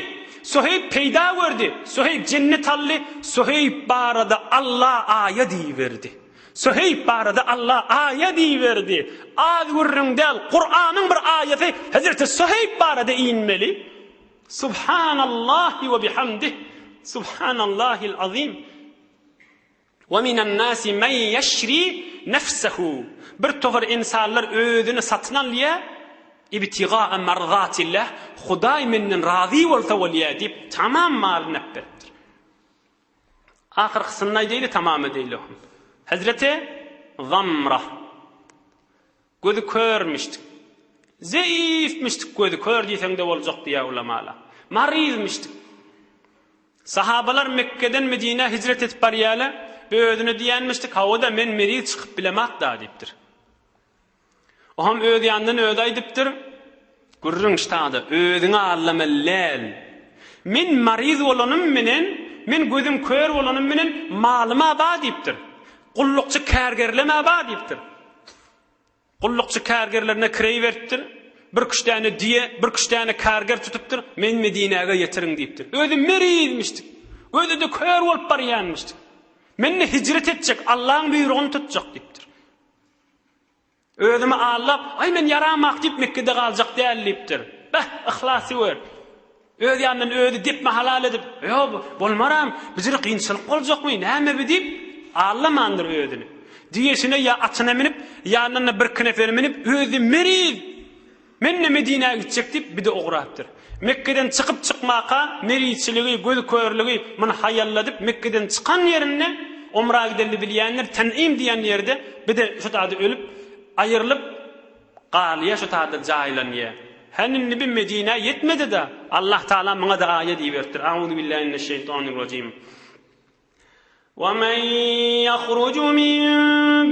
Suheýb peýda gördi. Suheýb jennet aldy. Suheýb barada Alla aýat iberdi. Suheýb barada Allah aýat iberdi. Az gürrüň däl, Kuranyň bir aýaty Hezreti Suheýb barada inmeli. Subhanallahi we bihamdih. Subhanallahil azim. We minan nasi men ýeşri nefsehu. Bir topar insanlar özüni satyn alýar, ibtigaa marzatillah, Hudaý menden razy bolsa bolýar diýip, tamam malyny äp beripdir. Ahyrkysyny aýdaýly tamam edeýli. Hezreti Zamra gözi körmüşdik. Zeýifmişdik gözi kör diýseň-de boljak diýýär ulamalar. Maryzmyşdyk. Sahabalar Mekgeden Medinä hijret edip barýarlar, bir özüne diýenmişdik, Hawa-da, men meriz çykyp bilemak-da diýipdir. Oam öz ýanyndan özi aýdypdyr, Gürrüň ştada, özüňi aldamaly däl. Men maryz bolanym menen, men gözüm kör bolanym menen malym-a bar diýipdir. Gullukçy kärgerlem-ä bar diýipdir. Gullukçy kärgerlerine kireý beripdir. Birküç däne düýe, birküç däne kärger tutupdyr. Men Medinäge ýetiriň diýipdir. Özi merizmişdik. Gözi-de kör bolup barýanmyşdyk. Men-de hijret etjek, Allaň buýrugyny tutjak diýipdir. Özümi aldap, Aý, men ýaramak diýip Mekgede galjak däl diýipdir. Beh, yhlasy gör. Öz ýanyndan özi depme halal edip, Ýo, bolmaram, bijire kynçylyk boljakmy, näme bi diýip, aldamandyr özüni. Düýesine ýa atyna münüp, ýanyndan-da birki neferi münüp, özi meriz! Men-de Medinä gitjek diýip, bir-de ugrapdyr. Mekgeden çykyp-çykmaka merizçiligi, göz körlügi muny haýalladyp, Mekgeden çykan ýerinde, omra gidenini bilýändir, Ten'im diýen ýerde bir-de şu taýda ölüp, aýrylyp galýar, şu taýda jaýlanýar. Hany indi bir Medinä ýetmedi-de, Allah Tagala muňa-da aýat iberipdir. Auzubillahi mineşşeýtanirrajim. وَمَن يَخْرُجْ مِن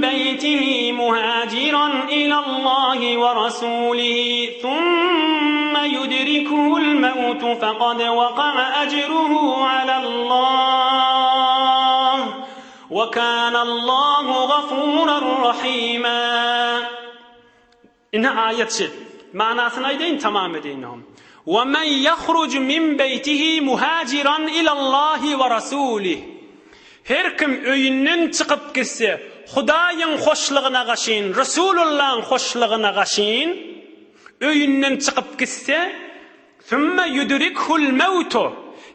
بَيْتِهِ مُهَاجِرًا إِلَى اللَّهِ وَرَسُولِهِ ثُمَّ يُدْرِكْهُ الْمَوْتُ فَقَدْ وَقَعَ أَجْرُهُ عَلَى اللَّهِ وَكَانَ اللَّهُ غَفُورًا رَّحِيمًا Ine aýat şi. Manysyny aýdaýyn tamam edeýin oňam. Wa men ýahruj min beýtihi muhajiran ilallahi we rasulih. Her kim öýünden çykyp gitse, Hudaýyň hoşlugyna gaşyn, Resulullahyň hoşlugyna gaşyn öýünden çykyp gitse, sümme ýudrikhul mewtu,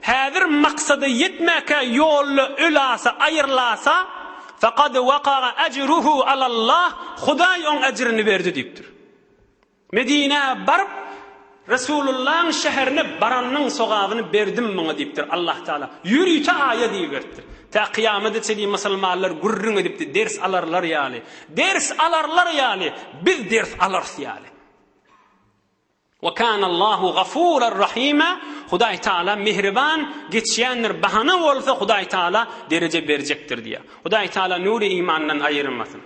häzir maksada ýetmäkä ýolda ölasa, aýrylasa, fekad waka'a ejruhu alallah, Hudaý oň ejrini berdi diýipdir. Medinä baryp, Resulullahyň şäherine baranyň sogabyny berdim muňa diýipdir Allah Taala. Ýörite aýat iberipdir. Tä kyýamada çenli musulmanlar gürrüň edipdi, ders alarlar ýaly. Ders alarlar ýaly, biz ders alarys ýaly. Wa kanallahu gafuran rahima Hudaý Taala mähriban geçýändir bahana bolsa Hudaý Taala dereje berjekdir diýýär. Hudaý Taala nury imandan aýyrmasyn.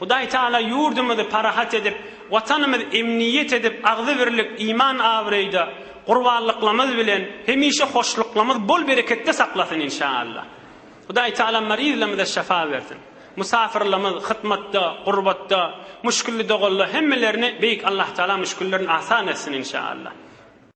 Hudaý Taala ýurdumyzy parahat edip, watanymyzy emniýet edip agzybirlik iman abraýda gurbanlyklamyz bilen hemişe hoşluklamyz bol bereketde saklasyn inşaallah. Hudaý Taala maryzlarymyza şyfa bersin. Musafyrlarymyz hytmatda, gurbatda, muşkilli doganlar hemmelerini Beýik Allah Taala muşkillerini asan etsin inşaallah.